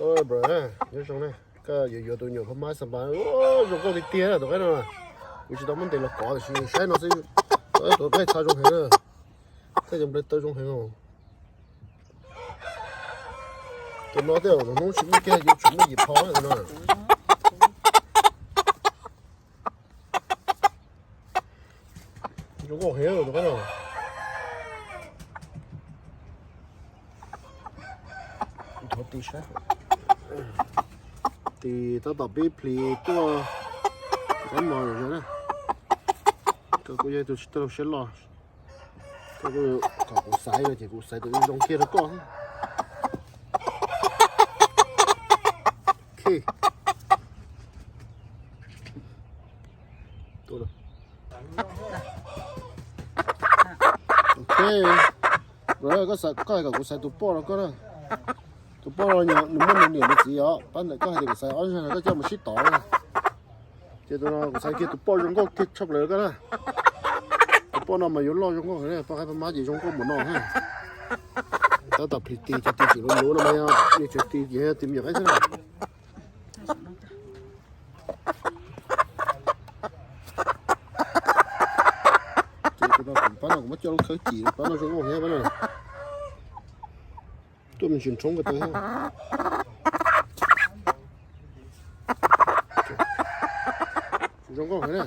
Bro, nyob zoo na, koj yuav yuav tus nyuam phab mab xas npas zoo nkauj tiag tiag tus qaib no. Kuv tsis tau muab ntes los kov tiam sis saib no xwb, tus qaib txha zoo heev na. Tej cov nplej taw zoo heev os. Tus no tej zaum hnub tsis muaj kiag yuav tsum muaj yim phav na tus no. Zoo nkauj heev tus qaib no. Thov ti sab. Tis tab tom pib plis tuaj rab mos na. Koj kuj yog tus tsis tau siab loj. Kom kuv xaiv no ces kuv xaiv tus zoo kiag rau koj. Ok, koj hais kom kuv xaiv tus poj rau koj na. Tus poj no nws muaj nws niam nws txiv os, pab ntawm koj hais tias kuv xaiv ob zag no koj coj mus sib tov na. Ces tus no kuv xaiv kiag tus poj zoo nkauj kiag tshaj plaws rau koj na. Tus poj no mas yuav loj zoo nkauj heev, poj qaib poj mab ces zoo nkauj npaum no na. Tab tom plis tis, cov tis tseem luv luv no mas yog nws tseem tis ces yog tis me nyuam qaib xwb na. Ces tus no kuv pab no kuv muab coj lub khawb cim, pab no zoo nkauj heev pab no. Tuaj me ntsis nrhoob ko taw thiab. Zoo nkauj heev na.